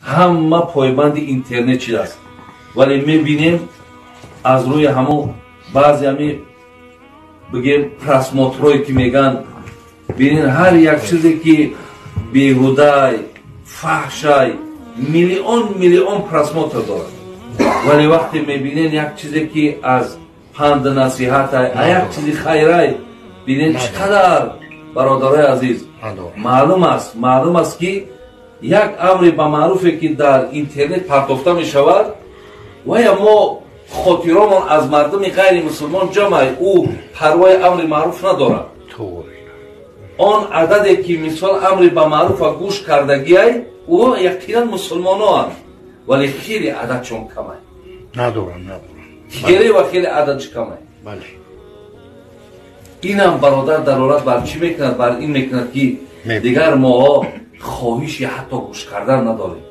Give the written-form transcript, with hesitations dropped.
Ҳама пойбанди интернет шудааст, вале мебинем, аз рӯи ҳамон баъзе ҳами, бигем, просмотрое ки меган, бинен, ҳар як чизе ки беҳудай, фаҳшай, миллион миллион просмотр дорад, вале вақте мебинен як чизе ки аз панду насиҳатай, а як чизи хайрай, бинен, чӣ қадар, бародарои азиз, маълум аст, ки як амри ба маъруфе ки дар интернет партофта мешавад, вая мо хотиромон аз мардуми ғайри мусулмон ҷамъай, ӯ парвои амри маъруф надорад. Он ададе ки, мисол, амри ба маъруфа гӯш кардагиай, ӯ яқинан мусулмоноанд, вале хеле ададшон камай. Надорам, надорам. Хеле ва хеле ададш камай. Инам, бародар, далолат бар чӣ мекунад? Бар ин мекунад, ки дигар моҳо хоҳиши ҳатто гӯш кардан надорем.